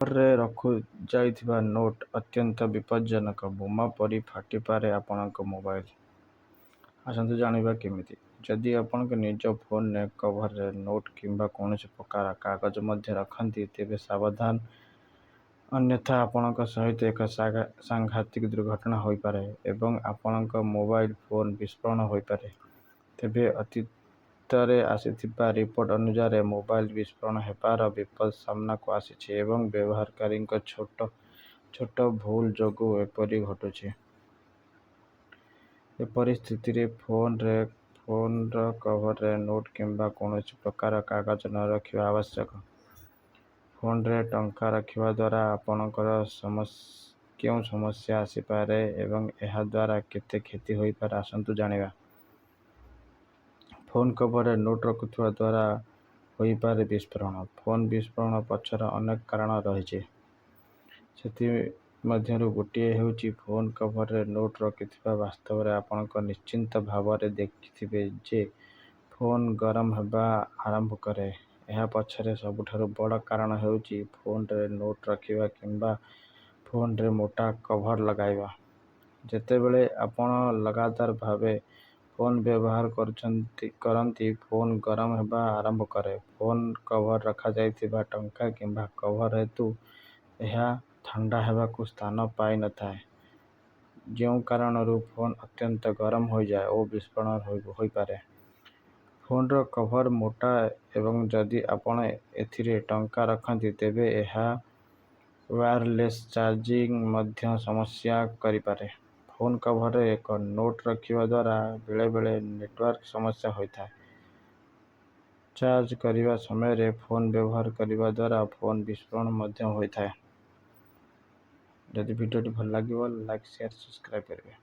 କଭରରେ ରଖାଯାଇଥିବା ନୋଟ୍ ଅତ୍ୟନ୍ତ ବିପଜ୍ଜନକ, ବୋମା ପରି ଫାଟିପାରେ ଆପଣଙ୍କ ମୋବାଇଲ, ଆସନ୍ତୁ ଜାଣିବା କେମିତି? ଯଦି ଆପଣ ନିଜ ଫୋନ୍ର କଭରରେ ନୋଟ୍ କିମ୍ବା କୌଣସି ପ୍ରକାର କାଗଜ ମଧ୍ୟ ରଖନ୍ତି, ତେବେ ସାବଧାନ, ଅନ୍ୟଥା ଆପଣଙ୍କ ସହିତ ଏକ ସାଂଘାତିକ ଦୁର୍ଘଟଣା ହୋଇପାରେ ଏବଂ ଆପଣଙ୍କ ମୋବାଇଲ୍ ଫୋନ୍ ବିସ୍ଫୋରଣ ହୋଇପାରେ। ତେବେ ଅତୀତରେ ଆସିଥିବା ରିପୋର୍ଟ ଅନୁଯାୟୀ, ମୋବାଇଲ୍ ବିସ୍ଫୋରଣ ହେବାର ବିପଦ ସାମ୍ନାକୁ ଆସିଛି ଏବଂ ବ୍ୟବହାରକାରୀଙ୍କ ଛୋଟ ଛୋଟ ଭୁଲ ଯୋଗୁଁ ଏପରି ଘଟୁଛି। ଏପରି ସ୍ଥିତିରେ ଫୋନ୍ର କଭରରେ ନୋଟ୍ କିମ୍ବା କୌଣସି ପ୍ରକାର କାଗଜ ନ ରଖିବା ଆବଶ୍ୟକ। ଫୋନରେ ଟଙ୍କା ରଖିବା ଦ୍ୱାରା ଆପଣଙ୍କର କେଉଁ ସମସ୍ୟା ଆସିପାରେ ଏବଂ ଏହା ଦ୍ୱାରା କେତେ କ୍ଷତି ହୋଇପାରେ, ଆସନ୍ତୁ ଜାଣିବା। ଫୋନ୍ କଭରରେ ନୋଟ୍ ରଖିବା ଦ୍ୱାରା ହୋଇପାରେ ବିସ୍ଫୋରଣ ଫୋନ୍ ବିସ୍ଫୋରଣ ପଛର ଅନେକ କାରଣ ରହିଛି। ସେଥିମଧ୍ୟରୁ ଗୋଟିଏ ହେଉଛି ଫୋନ୍ କଭରରେ ନୋଟ୍ ରଖିବା। ବାସ୍ତବରେ, ଆପଣ ନିଶ୍ଚିତ ଭାବରେ ଦେଖିଥିବେ ଯେ ଫୋନ୍ ଗରମ ହେବା ଆରମ୍ଭ କରେ। ଏହା ପଛରେ ସବୁଠାରୁ ବଡ଼ କାରଣ ହେଉଛି ଫୋନରେ ନୋଟ୍ ରଖିବା କିମ୍ବା ଫୋନରେ ମୋଟା କଭର୍ ଲଗାଇବା। ଯେତେବେଳେ ଆପଣ ଲଗାତାର ଭାବେ ଫୋନ୍ ବ୍ୟବହାର କରନ୍ତି, ଫୋନ୍ ଗରମ ହେବା ଆରମ୍ଭ କରେ। ଫୋନ୍ କଭର୍ ରଖାଯାଇଥିବା ଟଙ୍କା କିମ୍ବା କଭର୍ ହେତୁ ଏହା ଥଣ୍ଡା ହେବାକୁ ସ୍ଥାନ ପାଇନଥାଏ, ଯେଉଁ କାରଣରୁ ଫୋନ୍ ଅତ୍ୟନ୍ତ ଗରମ ହୋଇଯାଏ ଓ ବିସ୍ଫୋରଣ ହୋଇପାରେ। ଫୋନ୍ର କଭର୍ ମୋଟା ଏବଂ ଯଦି ଆପଣ ଏଥିରେ ଟଙ୍କା ରଖନ୍ତି, ତେବେ ଏହା ୱାୟାରଲେସ୍ ଚାର୍ଜିଂ ମଧ୍ୟ ସମସ୍ୟା କରିପାରେ। ଫୋନ୍ କଭରରେ ଏକ ନୋଟ୍ ରଖିବା ଦ୍ୱାରା ବେଳେବେଳେ ନେଟୱାର୍କ ସମସ୍ୟା ହୋଇଥାଏ। ଚାର୍ଜ କରିବା ସମୟରେ ଫୋନ୍ ବ୍ୟବହାର କରିବା ଦ୍ୱାରା ଫୋନ୍ ବିସ୍ଫୋରଣ ମଧ୍ୟ ହୋଇଥାଏ। ଯଦି ଭିଡ଼ିଓଟି ଭଲ ଲାଗିବ, ଲାଇକ୍, ସେୟାର, ସବସ୍କ୍ରାଇବ୍ କରିବେ।